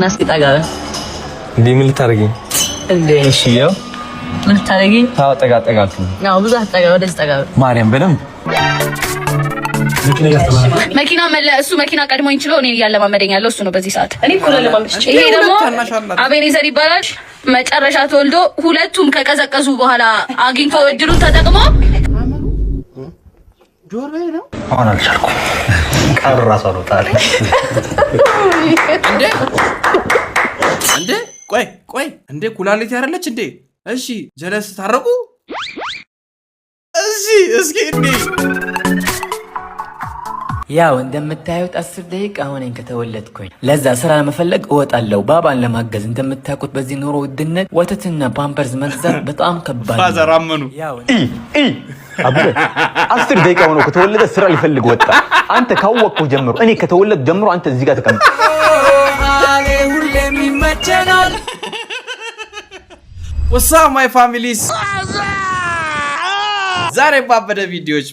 ና እስኪ ጠጋ በል። እንዴ፣ ምን ልታደርጊኝ? እንዴ! እሺ፣ ያው ምን ልታደርጊኝ? ታው ጠጋ ጠጋ አልኩኝ። አዎ፣ ብዙ አትጠጋ፣ ወደዚህ ጠጋ በል። ማርያም በደንብ። መኪና መለ እሱ መኪና ቀድሞኝ ችሎ እኔን እያለማመደኝ ያለው እሱ ነው በዚህ ሰዓት። እኔ እኮ ላለማመድ ይሄ ደግሞ ታናሽ አላት። አቤኔዘር ይባላል። መጨረሻ ተወልዶ ሁለቱም ከቀዘቀዙ በኋላ አግኝቶ እድሉን ተጠቅሞ ጆሮዬ ነው። አሁን አልቻልኩም። ቃሉ ራሱ አልወጣልኝ። እንዴ እንዴ፣ ቆይ ቆይ፣ እንዴ ኩላሊት ያደለች እንዴ? እሺ ጀለስ ታረቁ። እሺ እስኪ እንዴ። ያው እንደምታዩት 10 ደቂቃ ሆነኝ ከተወለድኩኝ። ለዛ ስራ ለመፈለግ እወጣለሁ ባባን ለማገዝ። እንደምታውቁት በዚህ ኑሮ ውድነት ወተትና ፓምፐርስ መግዛት በጣም ከባድ ነው። Father አመኑ። ያው አቡነ 10 ደቂቃ ሆኖ ከተወለደ ስራ ሊፈልግ ወጣ። አንተ ካወቅኩህ ጀምሮ፣ እኔ ከተወለድ ጀምሮ አንተ እዚህ ጋር ተቀምጥ። ሁሌም ይመቸናል። What's up, my families? ዛሬ ባበደ ቪዲዮዎች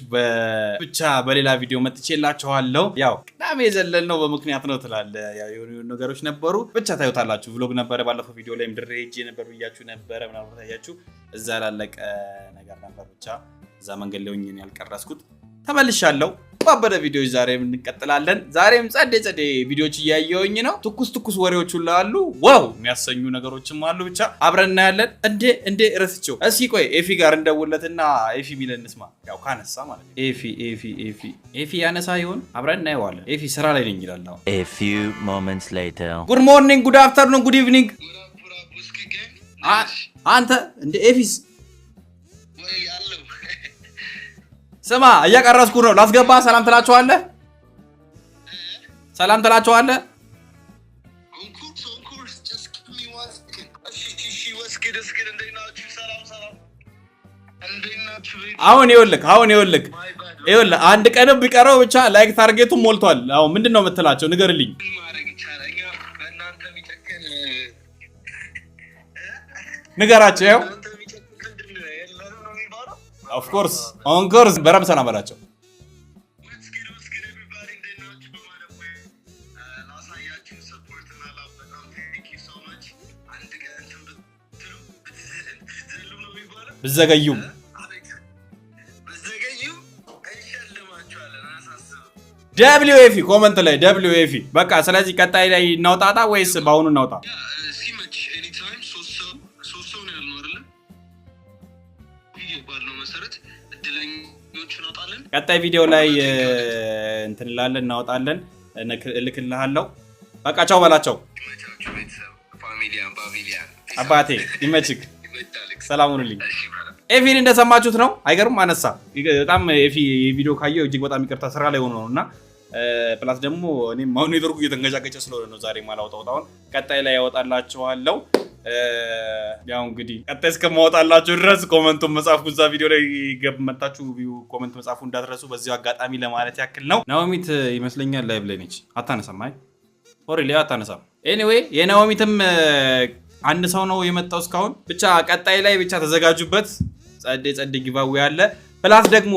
ብቻ በሌላ ቪዲዮ መጥቼላችኋለሁ። ያው ቅዳሜ የዘለልነው በምክንያት ነው ትላለ። ያው የሆኑ የሆኑ ነገሮች ነበሩ፣ ብቻ ታዩታላችሁ። Vlog ነበረ። ባለፈው ቪዲዮ ላይ ምድሬ ሄጄ ነበር ብያችሁ ነበረ ምናምን ታያችሁ። እዛ ላለቀ ነገር ነበር፣ ብቻ እዛ መንገድ ላይ ሆኜ ነው ያልቀረስኩት። ተመልሻለሁ። ባበደ ቪዲዮዎች ዛሬም እንቀጥላለን። ዛሬም ጸዴ ጸዴ ቪዲዮዎች እያየሁኝ ነው። ትኩስ ትኩስ ወሬዎች ሁሉ አሉ። Wow የሚያሰኙ ነገሮችም አሉ። ብቻ አብረን እናያለን። እንዴ እንዴ፣ ረስቼው። እስኪ ቆይ ኤፊ ጋር እንደውለትና ኤፊ ሚለን እንስማ። ያው ካነሳ ማለት ነው። ኤፊ ኤፊ ኤፊ ኤፊ ያነሳ ይሆን? አብረን እናየዋለን። ኤፊ ስራ ላይ ነኝ ይላል አሁን። A few moments later. Good morning, good afternoon, good evening። አንተ እንደ ኤፊስ ስማ፣ እያቀረስኩ ነው። ላስገባ። ሰላም ትላቸዋለህ። ሰላም ትላቸዋለህ። Of course, of course. Just give me one second. እሺ፣ ወስግድ እስግድ። እንዴት ናችሁ? ሰላም ሰላም። እንዴት ናችሁ? አሁን ይኸውልህ፣ አሁን ይኸውልህ፣ ይኸውልህ፣ አንድ ቀንም ቢቀረው ብቻ like target ኡን ሞልቷል። አሁን ምንድን ነው የምትላቸው? ንገርልኝ። ምን ማድረግ ይቻላል? እኛ በእናንተ የሚጨክን ንገራቸው። ይኸው እናንተ የሚጨክን ምንድን ነው የለንም ነው የሚባለው? Of course, of course። በረም ሰላም በላቸው። ወስግድ ወስግድ everybody፣ እንዴት ናችሁ? በማለት ወይ ላሳያችሁ support እና love በጣም thank you so much። አንድ ቀን እንትን ብትሉ፣ ብትዘሉ ነው የሚባለው። ብዘገዩም። አቤት፣ ብትዘገዩ እንሸልማችኋለን። አያሳስብም። W ኤፊ፣ comment ላይ W ኤፊ። በቃ ስለዚህ ቀጣይ ላይ እናውጣጣ ወይስ በአሁኑ እናውጣ? ሲመች anytime። ሶስት ሰው፣ ሶስት ሰው ነው ያልነው አይደለ? ባልነው መሰረት እድለኞቹን እናውጣለን። ቀጣይ ቪዲዮ ላይ እንትን እንላለን፣ እናወጣለን። እልክልሃለሁ። በቃ ቻው በላቸው። ይመቻችሁ ቤተሰብ፣ ፋሚሊያን ባቢሊያን። አባቴ ይመችክ። ይመቻል። ሰላም ሁኑልኝ። እሺ brother። ኤፊን እንደሰማችሁት ነው። አይገርም? አነሳ። በጣም ኤፊ ቪዲዮ ካየው እጅግ በጣም ይቅርታ፣ ስራ ላይ ሆኖ ነው እና plus ደግሞ እኔም አሁን ኔትወርኩ እየተንገጫገጨ ስለሆነ ነው ዛሬ ማላወጣው። አሁን ቀጣይ ላይ ያወጣላችኋለሁ። ያው እንግዲህ ቀጣይ እስከማወጣላችሁ ድረስ comment ኡን መጻፍ፣ እዛ ቪዲዮ ላይ ገብ መታችሁ comment መጻፉ እንዳትረሱ በዚሁ አጋጣሚ ለማለት ያክል ነው። ናኦሚት ይመስለኛል live ላይ ነች። አታነሳም። አይ for real አታነሳም። Anyway የናኦሚትም አንድ ሰው ነው የመጣው እስካሁን። ብቻ ቀጣይ ላይ ብቻ ተዘጋጁበት። ጸዴ ጸዴ giveaway አለ። Plus ደግሞ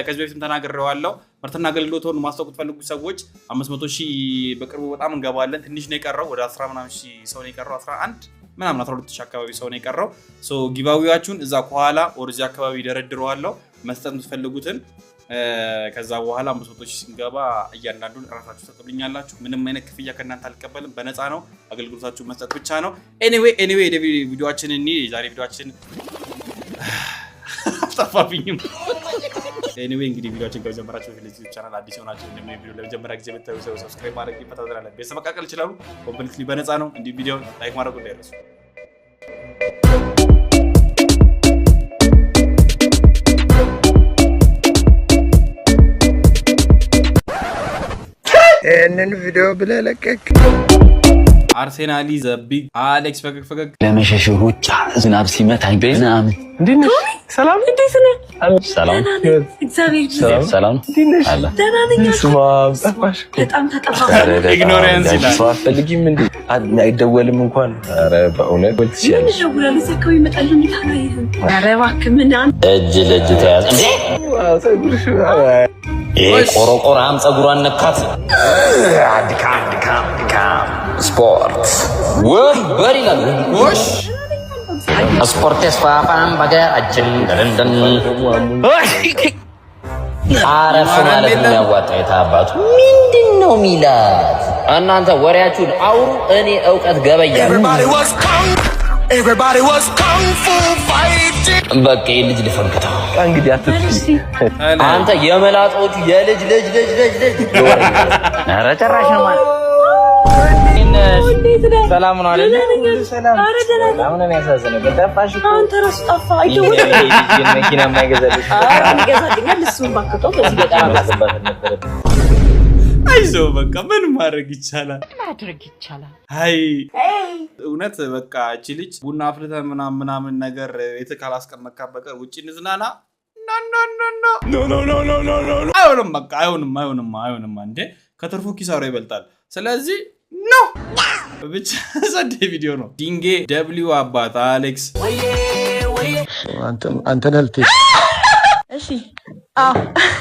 ከዚህ በፊትም ተናግሬዋለሁ። ምርትና አገልግሎትን ማስታወቅ ትፈልጉ ሰዎች 500 ሺህ በቅርቡ በጣም እንገባለን። ትንሽ ነው የቀረው። ወደ 10 ምናምን ሺህ ሰው ነው የቀረው። 11 ምናምን 12 ሺህ አካባቢ ሰው ነው የቀረው። So giveaway ያችሁን እዛ ከኋላ ወደዚህ አካባቢ ደረድረዋለሁ። መስጠት የምትፈልጉትን ከዛ በኋላ 500 ሺህ ስንገባ እያንዳንዱን እራሳችሁ ሰጡልኛላችሁ። ምንም አይነት ክፍያ ከእናንተ አልቀበልም። በነፃ ነው። አገልግሎታችሁ መስጠት ብቻ ነው። Anyway, anyway፣ ቪዲዮችን እኒ የዛሬ ቪዲዮችን አልጠፋብኝም። Anyway እንግዲህ ቪዲዮችን ከመጀመራችሁ በፊት ለዚህ ቻናል አዲስ የሆናችሁ፣ እንደምን ቪዲዮ ለመጀመሪያ ጊዜ የምታዩ ሰው subscribe ማድረግ ይፈታተናል። ቤተሰብ መቀላቀል ይችላሉ። Completely በነፃ ነው። እንዲህ ቪዲዮ like ማድረጉ እንዳይረሱ። ይህንን ቪዲዮ ብለህ ለቀቅ። አርሴናሊ the big አሌክስ ፈገግ ፈገግ። ለመሸሽ ሩጫ ዝናብ ሲመታኝ ምናምን። እንዴት ነሽ? ሰላም። እንዴት ነህ? ሰላም። እግዚአብሔር ይመስገን። ሰላም። እንዴት ነሽ? አለ። ደህና ነኝ። ስማ፣ ጠፋሽ እኮ። በጣም ተጠፋ። Ignorance ይላል። ሰው አትፈልጊም እንዴ? አይደወልም እንኳን። ኧረ በእውነት ወል ምን ትችያለሽ። እደውላለሁ? እዚህ አካባቢ ይመጣሉ። እንዴት አላየህም? ኧረ እባክህ ምን አንተ እጅ ለእጅ ተያዘ እንዴ? Wow፣ ፀጉርሽ ይሄ ቆረቆራም ፀጉሯን ነካት። ድካም ድካም ድካም። ስፖርት ወንበር ይላል። ጎሽ። ስፖርት ያስፋፋም በሀገራችን። ደንደን አረፍ ማለት ነው የሚያዋጣ። የታባቱ ምንድን ነው ሚላት? እናንተ ወሬያችሁን አውሩ፣ እኔ እውቀት ገበያለሁ። በቃ ይህ ልጅ ልፈንክተው። እንግዲህ አትጥፊ። አንተ የመላጦቹ የልጅ ልጅ ልጅ ልጅ ልጅ። ኧረ ጭራሽ ነው ማለት። ሰላም ነው አይደለ? ሰላም ነው። የሚያሳዝነው ግን ጠፋሽ እኮ። አንተ ራሱ ጠፋ። አይደወልም። መኪና የማይገዛልሽ ይገዛልኛል። እሱን ባክቶ በዚህ በጣም ማስገባት አልነበረብኝም። አይዞህ በቃ ምን ማድረግ ይቻላል? ማድረግ ይቻላል። አይ እውነት በቃ እቺ ልጅ ቡና አፍልተን ምናምን ምናምን ነገር ቤት ካላስቀመጥካት በቀር ውጭ እንዝናና no no no no no no no no no no፣ አይሆንም። በቃ አይሆንም፣ አይሆንም፣ አይሆንም። እንዴ ከትርፉ ኪሳሮ ይበልጣል። ስለዚህ no ብቻ ጸዴ ቪዲዮ ነው። ዲንጌ W አባት አሌክስ። አንተነህ ልትሄድ እሺ አዎ።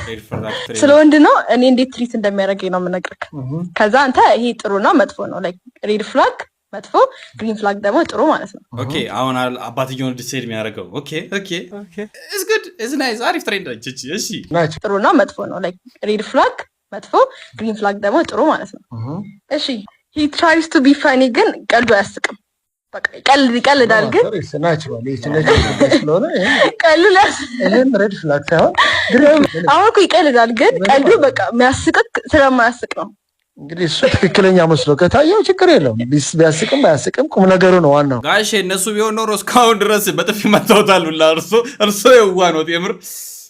Red flag። ስለ ወንድ ነው። እኔ እንዴት treat እንደሚያደርገኝ ነው የምነግርህ። ከዛ አንተ ይሄ ጥሩ ነው መጥፎ ነው፣ like red flag መጥፎ፣ green flag ደግሞ ጥሩ ማለት ነው። Okay፣ አሁን አባትየውን decide የሚያደርገው okay, it's good, it's nice፣ አሪፍ trend ነች እቺ። እሺ። ጥሩ ነው መጥፎ ነው፣ like red flag መጥፎ፣ green flag ደግሞ ጥሩ ማለት ነው። እሺ፣ he tries to be funny ግን ቀልዱ አያስቅም። በቃ ይቀልድ ይቀልዳል ግን Natural ስለሆነ ቀልዱ ይህም red flag ሳይሆን green አሁን እኮ ይቀልዳል ግን ቀልዱ በቃ የሚያስቅክ ስለማያስቅ ነው። እንግዲህ እሱ ትክክለኛ መስሎ ከታየው ችግር የለውም። ቢያስቅም ባያስቅም ቁም ነገሩ ነው ዋናው። ጋሼ እነሱ ቢሆን ኖሮ እስካሁን ድረስ በጥፊ መታወታል ሁላ። እርሶ የዋ ነው የምር።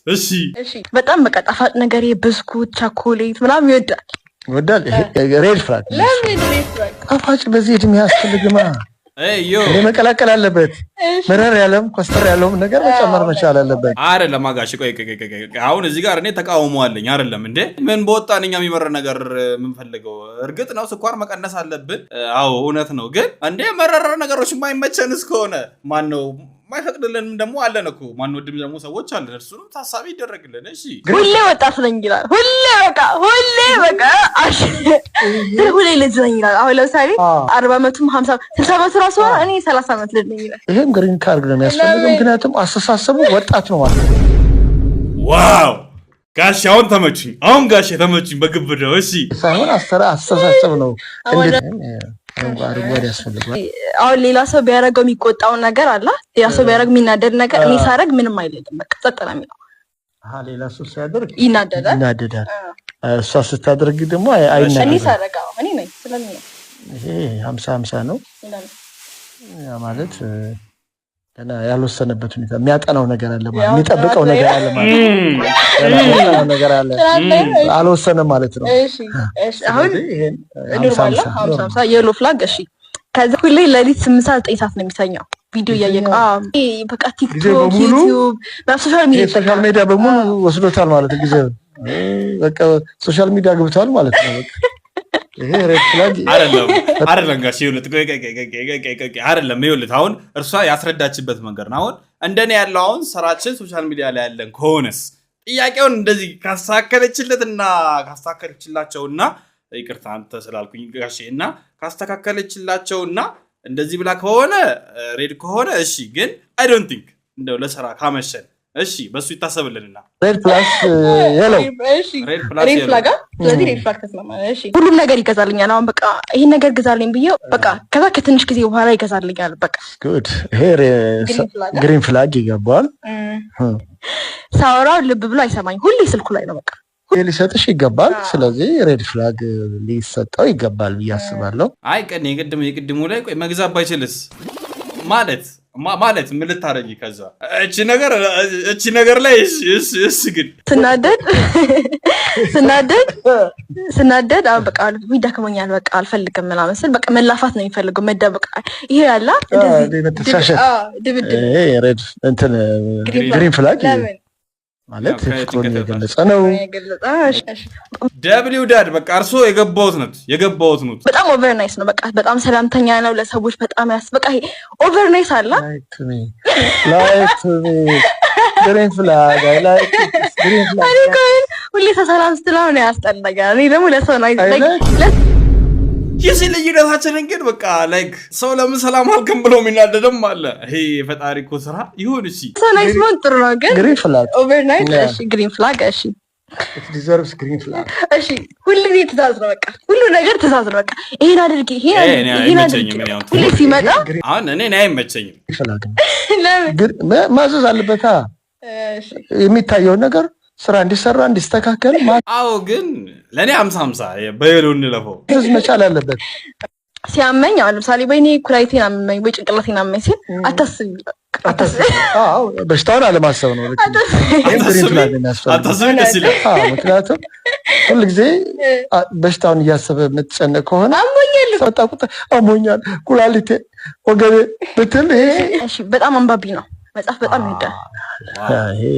እሺ። እሺ፣ በጣም በቃ ጣፋጭ ነገር ብስኩት፣ ቸኮሌት ምናምን ይወዳል። ይወዳል። ይሄ red flag። ለምን red flag? ጣፋጭ በዚህ እድሜ ያስፈልግማ። ዮ። እኔ መቀላቀል አለበት። መረር ያለም ኮስተር ያለውም ነገር መጨመር መቻል አለበት። አይደለም አጋሽ፣ ቆይ ቆይ ቆይ ቆይ፣ አሁን እዚህ ጋር እኔ ተቃውሞ አለኝ። አይደለም እንዴ፣ ምን በወጣን እኛ የሚመረ ነገር የምንፈልገው? እርግጥ ነው ስኳር መቀነስ አለብን። አዎ እውነት ነው። ግን እንዴ መረረ ነገሮች የማይመቸን እስከሆነ ማን ነው የማይፈቅድልንም? ደግሞ አለን እኮ ማንወድም ደግሞ ሰዎች አለን። እርሱንም ታሳቢ ይደረግልን። እሺ። ሁሌ ወጣት ነኝ ይላል። ሁሌ በቃ ሁሌ በቃ ሁሌ ልጅ ነኝ ይላል። አሁን ለምሳሌ 40 ዓመቱም 50 60 ዓመቱ ራሱ ሆነ እኔ 30 ዓመት ልጅ ነኝ ይላል። ይሄም green card ነው የሚያስፈልገው። ምክንያቱም አስተሳሰቡ ወጣት ነው ማለት ነው። Wow ጋሽ አሁን ተመቹኝ። አሁን ጋሽ ተመቹኝ በግብ ነው። እሺ። ሳይሆን አስተሳሰብ ነው። እንዴት አረንጓዴ ያስፈልገዋል። አሁን ሌላ ሰው ቢያደርገው የሚቆጣውን ነገር አለ። ሌላ ሰው ቢያደርግ የሚናደድ ነገር እኔ ሳደርግ ምንም አይልም። በቃ ጸጥ ነው የሚለው። ሌላ ሰው ሲያደርግ ይናደዳል። ይናደዳል። እሷ ስታደርግ ደግሞ እኔ አይናደድም። ሳደርግ አዎ፣ እኔ ነኝ ስለምን ነው። ይሄ 50-50 ነው። ያ ማለት ገና ያልወሰነበት ሁኔታ የሚያጠናው ነገር አለ ማለት የሚጠብቀው ነገር አለ ማለት ነው። ገና የሚያጠናው ነገር አለ፣ አልወሰነም ማለት ነው። እሺ፣ አሁን ስለዚህ ይሄን 50 Normal 50 50-50 yellow flag። እሺ፣ ከዛ ሁሌ ሌሊት 8 ሰዓት 9 ሰዓት ነው የሚተኛው ቪዲዮ እያየ አዎ፣ ይሄ በቃ ቲክቶክ፣ በሙሉ ዩቲዩብ፣ social media Social media በሙሉ ወስዶታል ማለት ነው። ጊዜውን በቃ social media ገብቷል ማለት ነው። በቃ ይሄ red flag። አይደለም አይደለም ጋሽ፣ ይኸውልህ፣ ቆይ ቆይ ቆይ ቆይ ቆይ ቆይ ቆይ፣ አይደለም፣ ይኸውልህ፣ አሁን እርሷ ያስረዳችበት መንገድ ነው። አሁን እንደኔ ያለው አሁን ስራችን social media ላይ ያለን ከሆነስ ጥያቄውን እንደዚህ ካስተካከለችለትና ካስተካከለችላቸውና፣ ይቅርታ አንተ ስላልኩኝ ጋሼ፣ እና ካስተካከለችላቸውና እንደዚህ ብላ ከሆነ red ከሆነ እሺ፣ ግን I don't think እንደው ለስራ ካመሸን እሺ፣ በሱ ይታሰብልንና Red plus yellow። እሺ። Red plus Red Yellow። Flag አ? ስለዚህ red flag ተስማማን። እሺ፣ ሁሉም ነገር ይገዛልኛል። አሁን በቃ ይሄን ነገር ግዛልኝ ብዬው በቃ ከዛ ከትንሽ ጊዜ በኋላ ይገዛልኛል። በቃ Good፣ ይሄ Green flag አ? Green flag ይገባዋል። ሳወራው ልብ ብሎ አይሰማኝ። ሁሌ ስልኩ ላይ ነው በቃ። ይሄ ሊሰጥሽ ይገባል። ስለዚህ red flag ሊሰጠው ይገባል ብዬ አስባለሁ። አይ ቀን የቅድሙ ላይ ቆይ፣ መግዛት ባይችልስ ማለት ምን ልታረጊ? ከዛ እቺ ነገር ላይ እሺ እሺ እሺ ግን ስናደድ አሁን በቃ ይደክመኛል፣ በቃ አልፈልግም ምናምን ስል በቃ መላፋት ነው የሚፈልገው፣ መደበቅ። ይሄ ያላ እንደዚህ መተሻሸት። ድብድብ። ይሄ red እንትን green flag። ለምን? ማለት ፍቅሩን የገለጸ ነው። የገለጸ እሺ። W dad በቃ እርሶ የገባውት ነት። በጣም over nice ነው። በቃ በጣም ሰላምተኛ ነው ለሰዎች በጣም ያስ በቃ ይሄ over nice አለ። Like to me green flag, I like green እኔ Flag። እኮ ሁሌ ሰው ሰላም ስትለው ነው ያስጠላኛል። እኔ ደግሞ ለሰው nice I like like የዚህ ልዩነታችንን ግን በቃ like ሰው ለምን ሰላም አልክም ብሎ የሚናደድም አለ። ይሄ የፈጣሪ እኮ ስራ ይሁን። እሺ። ሰው nice መሆን ጥሩ ነው ግን Green flag. Overnight። እሺ፣ green flag፣ እሺ። It deserves green flag. እሺ፣ ሁሉ ጊዜ ትእዛዝ ነው፣ በቃ ሁሉ ነገር ትእዛዝ ነው። በቃ ይሄን አድርጊ፣ ይሄን ይሄ አድርጊ፣ እኔ ይሄን አድርጊ። አይመቸኝም። እኔ አሁን ሁሌ ሲመጣ አሁን እኔ አይመቸኝም። Green flag ነው። ለምን? ግን ማዘዝ አለበታ። እሺ። የሚታየውን ነገር ስራ እንዲሰራ እንዲስተካከል አዎ፣ ግን ለእኔ 50-50 በ yellow እንለፈው። ማዘዝ መቻል አለበት። ሲያመኝ አሁን ለምሳሌ ወይኔ ኩላሊቴን አመመኝ ወይ ጭንቅላቴን አመመኝ ሲል አታስቢ፣ አታስቢ። አዎ፣ በሽታውን አለማሰብ ነው። ልክ ነው። ይህም green flag ነው የሚያስፈልገው። አታስቢ ደስ ይላል። አዎ፣ ምክንያቱም ሁልጊዜ በሽታውን እያሰበ የምትጨነቅ ከሆነ አሞኛል። መጣ ቁጥር አሞኛል፣ ኩላሊቴ፣ ወገቤ ብትል ይሄ እሺ፣ በጣም አንባቢ ነው፣ መጽሐፍ በጣም ይወዳል። ይሄ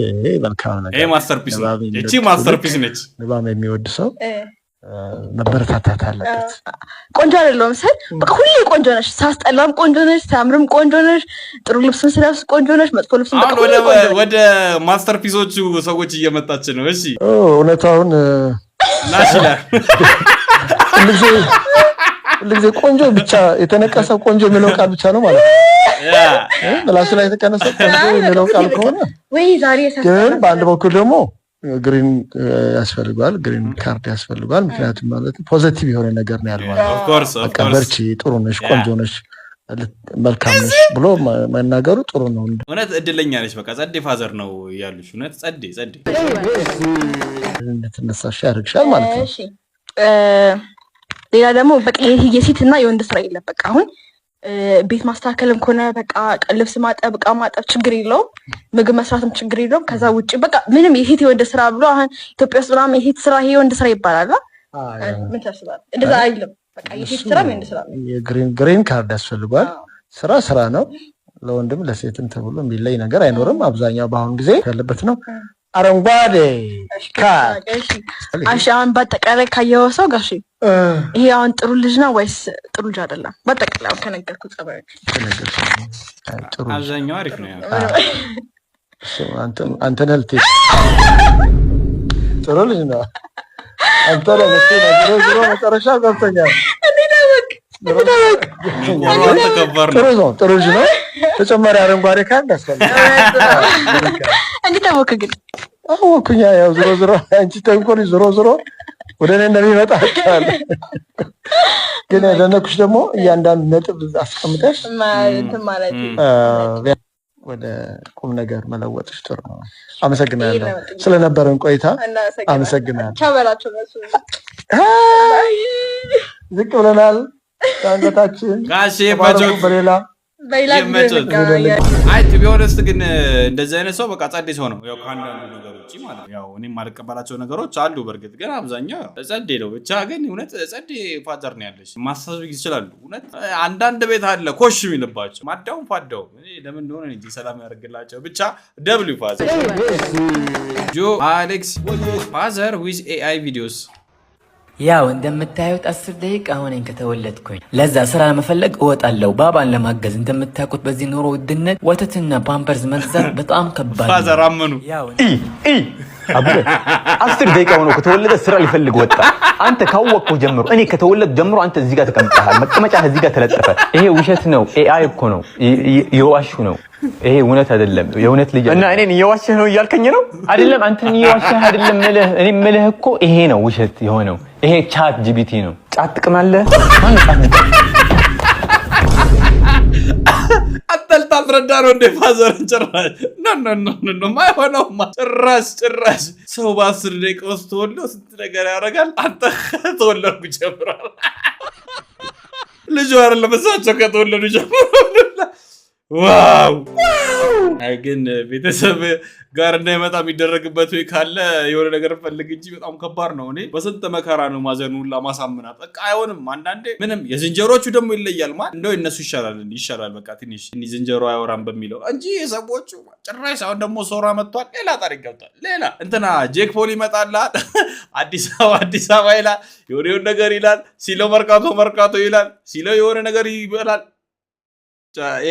መልካም ነገር። ይሄ masterpiece ነው። ንባብ እቺ የሚወድ masterpiece ነች። ንባብ የሚወድ ሰው መበረታታት አለበት። ቆንጆ አይደለሁም ስል በቃ ሁሌ ቆንጆ ነሽ፣ ሳስጠላም ቆንጆ ነሽ፣ ሳምርም ቆንጆ ነሽ፣ ጥሩ ልብስም ስለብስ ቆንጆ ነሽ፣ መጥፎ ልብስም በቃ አሁን ሁሌ ወደ ቆንጆ ነሽ። ወደ masterpiece ኦቹ ሰዎች እየመጣች ነው። እሺ። እውነታውን ላሽ ይላል። ሁልጊዜ ሁልጊዜ ቆንጆ ብቻ፣ የተነቀሰ ቆንጆ የሚለው ቃል ብቻ ነው ማለት ነው። ምላሱ ላይ የተቀነሰ ቆንጆ የሚለው ቃል ከሆነ ወይ ዛሬ ግን በአንድ በኩል ደግሞ green ያስፈልገዋል፣ green card ያስፈልገዋል። ምክንያቱም ማለት positive የሆነ ነገር ነው ያለው ማለት ነው። Of course. በቃ በርቺ፣ ጥሩ ነሽ፣ ቆንጆ ነሽ፣ መልካም ነሽ ብሎ መናገሩ ጥሩ ነው። እውነት እድለኛ ነች። በቃ ጸዴ father ነው ያሉሽ። እውነት ጸዴ ጸዴ። እንድትነሳሽ ያደርግሻል ማለት ነው። እሺ፣ ሌላ ደግሞ በቃ የሴት እና የወንድ ስራ የለም። በቃ አሁን ቤት ማስተካከልም ከሆነ በቃ ልብስ ማጠብ፣ እቃ ማጠብ ችግር የለውም። ምግብ መስራትም ችግር የለውም። ከዛ ውጭ በቃ ምንም የሴት የወንድ ስራ ብሎ አሁን ኢትዮጵያ ውስጥ ምናምን የሴት ስራ ይሄ የወንድ ስራ ይባላል። ምን ታስባለህ? እንደዛ አይልም። በቃ የሴት ስራ የወንድ ስራ ነው። የ green card ያስፈልጓል። ስራ ስራ ነው። ለወንድም ለሴትም ተብሎ የሚለይ ነገር አይኖርም። አብዛኛው በአሁኑ ጊዜ ያለበት ነው። አረንጓዴ ካርድ። እሺ፣ አሁን በአጠቃላይ ካየኸው ሰው ጋሽ ይሄ አሁን ጥሩ ልጅ ነው ወይስ ጥሩ ልጅ አይደለም? በአጠቃላይ አሁን ከነገርኩህ ጸባዮች። አብዛኛው አሪፍ ነው። ያው አንተ ነህ ልትሄድ፣ ጥሩ ልጅ ነው። አንተ ነህ ልትሄድ። ዞሮ ዞሮ መጨረሻ ገብቶኛል። ጥሩ ነው፣ ጥሩ ልጅ ነው። ተጨማሪ አረንጓዴ ካርድ ያስፈልጋል። እንዴት አወቅህ ግን? አወኩኛ። ያው ዞሮ ዞሮ አንቺ ተንኮል ዞሮ ዞሮ ወደ እኔ እንደሚመጣ አውቃለሁ። ግን ያደነኩሽ ደግሞ እያንዳንዱ ነጥብ አስቀምጠሽ እንትን ማለት ወደ ቁም ነገር መለወጥሽ ጥሩ ነው። አመሰግናለሁ ስለነበረን ቆይታ፣ አመሰግናለሁ። ቻው በላቸው እነሱ። ዝቅ ብለናል። አንገታችን ጋሼ ተባረኩ። መቾት። በሌላ በሌላ ጊዜ እንገናኛለን። አይ፣ to be honest ግን እንደዚህ አይነት ሰው በቃ ጸዴ ሰው ነው። ያው ከአንዳንዱ ነገር ውጭ ማለት ነው። ያው እኔም የማልቀበላቸው ነገሮች አሉ። በእርግጥ ግን አብዛኛው ያው ጸዴ ነው። ብቻ ግን እውነት ጸዴ father ነው ያለሽ፣ ማሳሰብ ይችላሉ። እውነት አንዳንድ ቤት አለ ኮሽ የሚልባቸው ማዳውም ፋዳውም፣ እኔ ለምን እንደሆነ እንጂ ሰላም ያደርግላቸው። ብቻ W father ጆ አሌክስ father with AI videos። ያው እንደምታዩት 10 ደቂቃ ሆነኝ ከተወለድኩኝ። ለዛ ስራ ለመፈለግ እወጣለሁ ባባን ለማገዝ። እንደምታውቁት በዚህ ኑሮ ውድነት ወተትና ፓምፐርስ መግዛት በጣም ከባድ ነው። Father አመኑ። አቡነ 10 ደቂቃ ሆኖ ከተወለደ ስራ ሊፈልግ ወጣ። አንተ ካወቅኩህ ጀምሮ፣ እኔ ከተወለድ ጀምሮ አንተ እዚህ ጋር ተቀምጠሃል። መቀመጫ እዚህ ጋር ተለጠፈ። ይሄ ውሸት ነው። AI እኮ ነው፣ እየዋሹ ነው። ይሄ እውነት አይደለም። የእውነት ልጅ እና እኔን እየዋሸህ ነው እያልከኝ ነው? አይደለም፣ አንተን እየዋሸህ አይደለም ምልህ። እኔ ምልህ እኮ ይሄ ነው ውሸት የሆነው። ይሄ ChatGPT ነው። ጫት ጥቅም አለ? ማነው ጫት የሚጠቅም? አንተ ልታስረዳ ነው እንደ father? ጭራሽ no, no, no, no, no፣ ማይሆነውማ፣ ጭራሽ ጭራሽ። ሰው በ10 ደቂቃ ውስጥ ተወልዶ ስንት ነገር ያደርጋል። አንተ ከተወለድኩ ጀምሯል። ልጁ አይደለም፣ እሳቸው ከተወለዱ ጀምሮ። Wow! አይ፣ ግን ቤተሰብ ጋር እንዳይመጣ የሚደረግበት ወይ ካለ የሆነ ነገር ፈልግ እንጂ በጣም ከባድ ነው። እኔ በስንት መከራ ነው ማዘን ሁላ ማሳምናት። በቃ አይሆንም። አንዳንዴ ምንም የዝንጀሮቹ ደግሞ ይለያል። ማለት እንደው የእነሱ ይሻላል ይሻላል። በቃ ትንሽ ትንሽ ዝንጀሮ አያወራም በሚለው እንጂ የሰዎቹ ጭራሽ። አሁን ደግሞ ሶራ መጥቷል። ሌላ ታሪክ ገብቷል። ሌላ እንትና ጄክ ፖል ይመጣልሃል። አዲስ አበባ አዲስ አበባ ይላል። የሆነ የሆነ ነገር ይላል። ሲለው መርካቶ መርካቶ ይላል። ሲለው የሆነ ነገር ይበላል።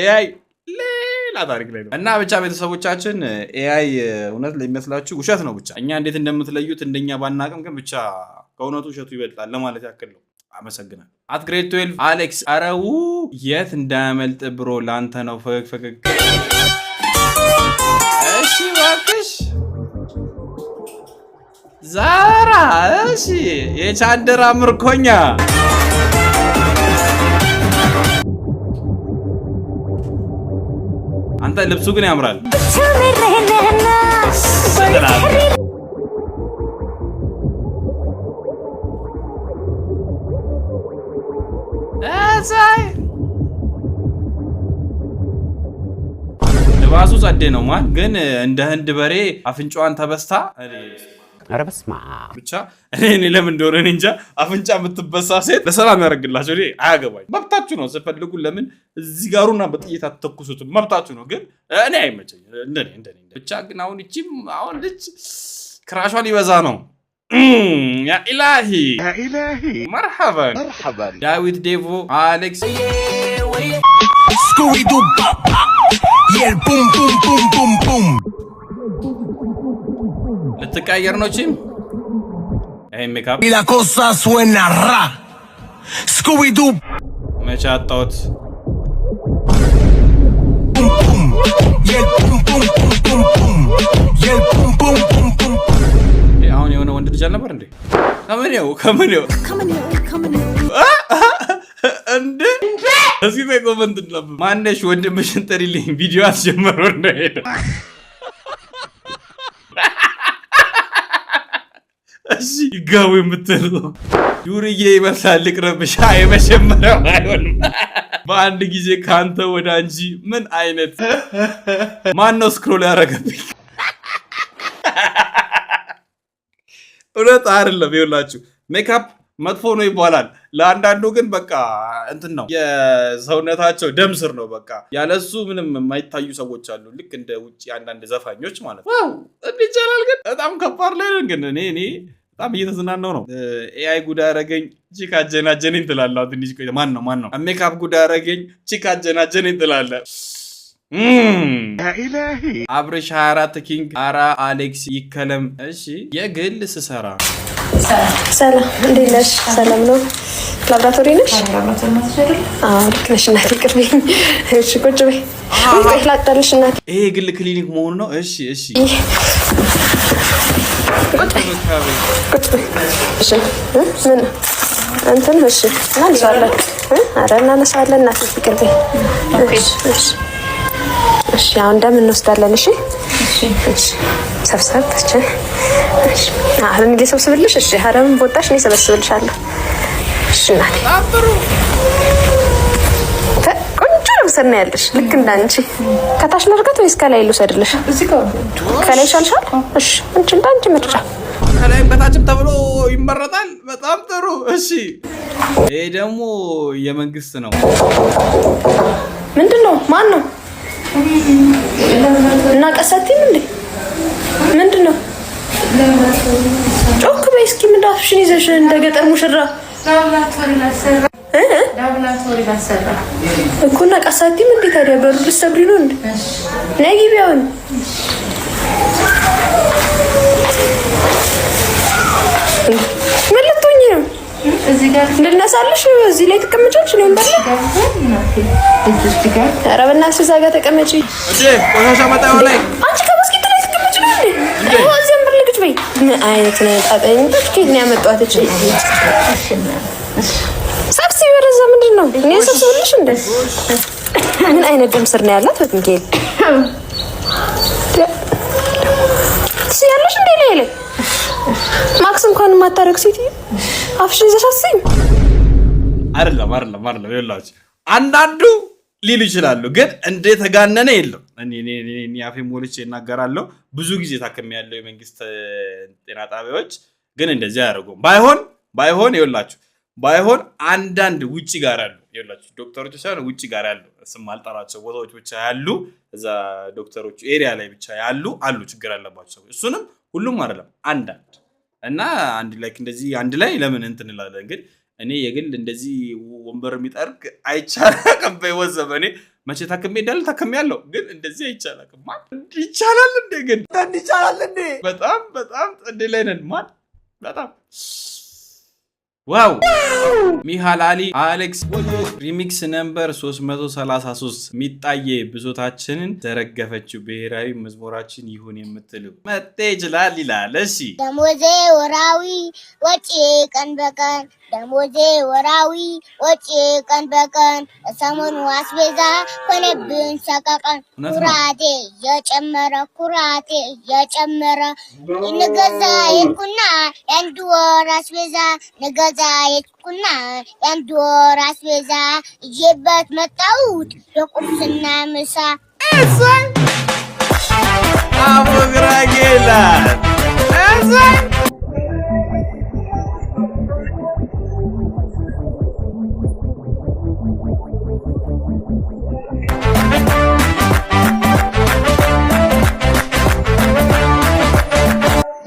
AI ሌላ ታሪክ ላይ ነው። እና ብቻ ቤተሰቦቻችን AI እውነት ለሚመስላችሁ ውሸት ነው። ብቻ እኛ እንዴት እንደምትለዩት እንደኛ ባናቅም ግን ብቻ ከእውነቱ ውሸቱ ይበልጣል ለማለት ያክል ነው። አመሰግናል። At grade 12 አሌክስ፣ አረው የት እንዳያመልጥ bro፣ ለአንተ ነው። ፈገግ ፈገግ። እሺ እባክሽ ዛራ። እሺ የቻንደራ ምርኮኛ። አንተ ልብሱ ግን ያምራል። እሰይ ልባሱ ጸዴ ነው። ማን ግን እንደ ህንድ በሬ አፍንጫዋን ተበስታ። ኧረ በስመ አብ። ብቻ እኔ ለምን እንደሆነ እኔ እንጃ። አፍንጫ የምትበሳ ሴት ለሰላም ያደርግላቸው። እኔ አያገባኝ፣ መብታችሁ ነው። ስፈልጉ ለምን እዚህ ጋሩና በጥይት አትተኩሱትም? መብታችሁ ነው። ግን እኔ አይመቸኝ እንደኔ እንደኔ ብቻ ግን አሁን እቺም አሁን ልጅ crush ዋ ሊበዛ ነው። يا إلهي يا إلهي مرحبا مرحبا ዳዊት ዴቮ አሌክስ። Scooby Doo bop bop. Yeah, boom boom boom boom boom. ልትቀየር ነው ቺም ይሄ ሜካፕ። Y la cosa suena ra. Scooby Doo መቼ አጣሁት? Boom boom. Yeah, boom boom boom boom boom. Yeah, boom boom boom boom. አሁን የሆነ ወንድ ልጅ አልነበር እንዴ? ከምኔው ከምኔው እንዴ? እስኪ ቆይ comment እናንብብ። ማነሽ ወንድምሽን ጥሪልኝ ቪዲዮ አስጀመረው እንደሄደ። እሺ ይጋቡ የምትሉ ዱርዬ ይመስላል ልቅረብሽ። የመጀመሪያው አይሆንም። በአንድ ጊዜ ከአንተ ወደ አንቺ ምን አይነት ማን ነው scroll ያደረገብኝ? እውነት አይደለም። ይኸውላችሁ ሜካፕ መጥፎ ነው ይባላል። ለአንዳንዱ ግን በቃ እንትን ነው፣ የሰውነታቸው ደም ስር ነው። በቃ ያለሱ ምንም የማይታዩ ሰዎች አሉ። ልክ እንደ ውጭ አንዳንድ ዘፋኞች ማለት ነው። Wow እንዲህ ይቻላል። ግን በጣም ከባድ ላይ ነን። ግን እኔ በጣም እየተዝናናው ነው። AI ጉድ ያደረገኝ chick አጀናጀነኝ ትላለህ። ትንሽ ቆይ ማን ነው ማን ነው ሜካፕ ጉድ ያደረገኝ chick አጀናጀነኝ ትላለህ። አብርሽ 24 king አራ አሌክስ ይከለም። እሺ የግል ስሰራ ሰላም፣ እንዴት ነሽ? ሰላም ነው። ላብራቶሪ ነሽ? አዎ ልክ ነሽ እናቴ። ይቅር በይኝ። እሺ ቁጭ በይ። ቆይ ላቅዳልሽ እናቴ። ይሄ የግል ክሊኒክ መሆኑ ነው። እሺ እሺ። ቁጭ በይ ቁጭ በይ። እሺ ምን እንትን እሺ እናነሳዋለን። ኧረ እናነሳዋለን እናቴ። ይቅር በይ። እሺ እሺ እሺ። አሁን ደም እንወስዳለን። እሺ እሺ። ሰብሰብ እሺ። አሁን እኔ ልሰብስብልሽ። እሺ ሀረምን በወጣሽ እኔ ሰበስብልሻለሁ። እሺ እናቴ ቆንጆ ልብስ ነው ያለሽ፣ ልክ እንዳንቺ። ከታች ላድርጋት ወይስ ከላይ ልውሰድልሽ? ከላይ ይሻልሻል? እሺ አንቺ እንዳንቺ ምርጫ። ከላይም በታችም ተብሎ ይመረጣል። በጣም ጥሩ። እሺ ይሄ ደግሞ የመንግስት ነው። ምንድን ነው? ማን ነው? እና ቀሰቲም እንዴ ምንድን ነው? ጮክ በይ እስኪ። ምን አፍሽን ይዘሽ እንደ ገጠር ሙሽራ እኮ እና ቀሳቲም እንዴ ታዲያ በሩ ልትሰብሪ ነው እንዴ? ነይ ግቢ አሁን። ምን ልትሆኚ ነው? እንድነሳልሽ እዚህ ላይ ትቀመጫለሽ? ነው ወንበር ላይ? ኧረ በእናትሽ እዛ ጋር ተቀመጪ። እንዴ ቆሻሻ መጣያው ላይ አንቺ ከመስጊድ ላይ ትቀመጪ ነው እንዴ? እዚህ ወንበር ላይ ቁጭ በይ። ምን አይነት ነው ጣጣኝ? ከየት ነው ያመጧት? እቺ ሰብስቢ ወደዛ። ምንድን ነው እኔ ሰብስብልሽ እንዴ? ምን አይነት ደም ስር ነው ያላት? በሚካኤል ትስያለሽ እንዴ? ላይ ላይ ማክስ እንኳን የማታረግ ሴትዮ አፍሽን ይዘሽ አትስይም። አይደለም አይደለም አይደለም። ይኸውላችሁ አንዳንዱ ሊሉ ይችላሉ፣ ግን እንደ ተጋነነ የለም። እኔ አፌን ሞልቼ እናገራለሁ። ብዙ ጊዜ ታክሜያለሁ የመንግስት ጤና ጣቢያዎች ግን እንደዚህ አያደርጉም። ባይሆን ይኸውላችሁ ባይሆን አንዳንድ ውጭ ጋር ያሉ ይኸውላችሁ ዶክተሮች ሳይሆን ውጭ ጋር ያሉ ስም አልጠራቸው ቦታዎች ብቻ ያሉ እዛ ዶክተሮቹ area ላይ ብቻ ያሉ አሉ ችግር ያለባቸው ሰዎች። እሱንም ሁሉም አይደለም አንዳንድ እና አንድ ላይ እንደዚህ አንድ ላይ ለምን እንትን እንላለን። ግን እኔ የግል እንደዚህ ወንበር የሚጠርግ አይቻልም። በህይወት ዘመኔ መቼ ታክሜ እንዳለ ታክሜ ያለው ግን እንደዚህ አይቻልም። ማን ይቻላል እንዴ? ግን ይቻላል እንዴ? በጣም በጣም ጸዴ ላይ ነን። ማን በጣም Wow! ሚሃል አሊ አሌክስ remix number 333። ሚጣዬ ብሶታችንን ዘረገፈችው፣ ብሔራዊ መዝሙራችን ይሁን የምትሉ መጤ ይችላል ይላል። እሺ። ደሞዜ ወራዊ፣ ወጪ ቀን በቀን፣ ደሞዜ ወራዊ፣ ወጪ ቀን በቀን፣ ሰሞኑ አስቤዛ ሆነብን ሰቀቀን። እውነት ነው። ኩራቴ የጨመረ፣ ኩራቴ የጨመረ፣ ንገዛ የኩና የአንድ ወር አስቤዛ፣ ንገዛ የኩና የአንድ ወር አስቤዛ፣ ይዤበት መጣሁት የቁርስና ምሳ። አቦግራጌ ይላል። እሰይ!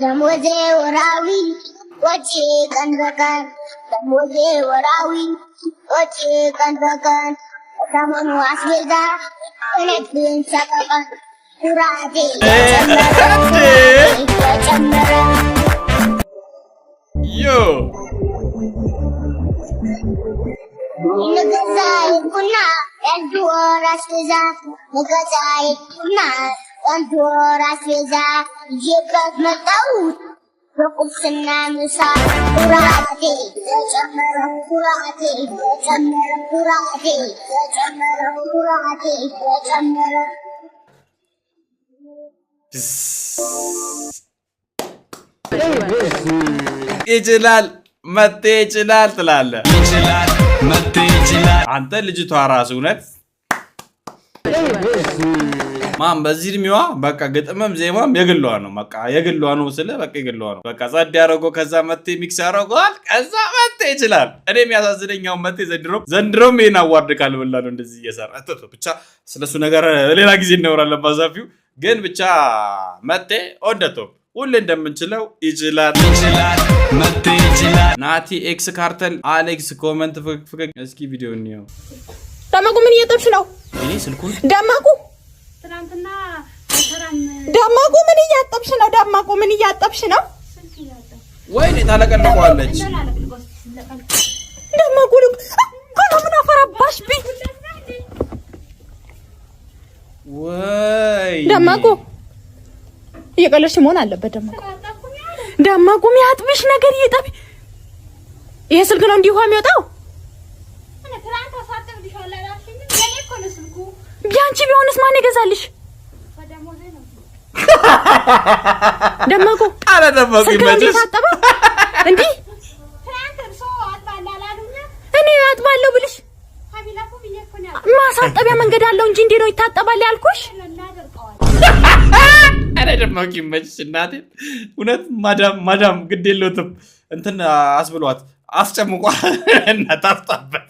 ደሞዜ ወራዊ፣ ወጪ ቀን በቀን፣ ደሞዜ ወራዊ፣ ወጪ ቀን በቀን፣ ሰሞኑ አስቤዛ ሆነብን ሰቀቀን፣ ኩራቴ የጨመረ፣ የጨመረ። Yo! ንገዛ የኩና የአንድ ወር አስቤዛ፣ ንገዛ የኩና የአንድ ወር አስቤዛ፣ ይዤበት መጣሁት በቁርስና ምሳ፣ ኩራቴ የጨመረ፣ ኩራቴ የጨመረ፣ ኩራቴ የጨመረ፣ ኩራቴ የጨመረ። ይችላል መጤ ይችላል ትላለህ። ይችላል መጤ ይችላል። አንተ ልጅቷ ራሱ እውነት ማን በዚህ እድሜዋ በቃ ግጥምም ዜማም የግሏ ነው። በቃ የግሏ ነው ስለ በቃ የግሏ ነው። በቃ ጸድ ያደረገው ከዛ መቴ mix ያደረገዋል። ከዛ መቴ ይችላል። እኔ የሚያሳዝነኝ አሁን መቴ ዘንድሮም ይሄን award ካልበላ ነው እንደዚህ እየሰራ ብቻ። ስለሱ ነገር ሌላ ጊዜ እናወራለን በሰፊው። ግን ብቻ መቴ on the top፣ ሁሌ እንደምንችለው ይችላል፣ ይችላል መቴ ይችላል። ናቲ ኤክስ ካርተል አሌክስ comment ፍቅፍቅ። እስኪ ቪዲዮ እንየው። ደመቁ፣ ምን እየጠብሽ ነው? እኔ ስልኩን ደመቁ፣ ደመቁ፣ ምን እያጠብሽ ነው? ደመቁ፣ ምን እያጠብሽ ነው? ወይኔ ታለቀልቀዋለች። ደመቁ፣ ምን አፈራባሽ ቢ ወይ! ደመቁ፣ እየቀለድሽ መሆን አለበት። ደመቁ፣ ደመቁ፣ የሚያጥብሽ ነገር እየጠብ፣ ይሄ ስልክ ነው እንዲህ ውሃ የሚወጣው? ያንቺ ቢሆንስ ማን ይገዛልሽ? ደመቁ፣ ኧረ ደመቁ ስልክ ነው እንዲህ ይመችሽ። የታጠበው? እንዲህ እኔ አጥባለሁ ብልሽ ማሳጠቢያ መንገድ አለው እንጂ እንዴ ነው ይታጠባል ያልኩሽ? ኧረ ደመቁ ይመችሽ እናቴ። እውነት ማዳም ማዳም ግድ የለውትም፣ እንትን አስብሏት አስጨምቋል እና ታፍጣበት።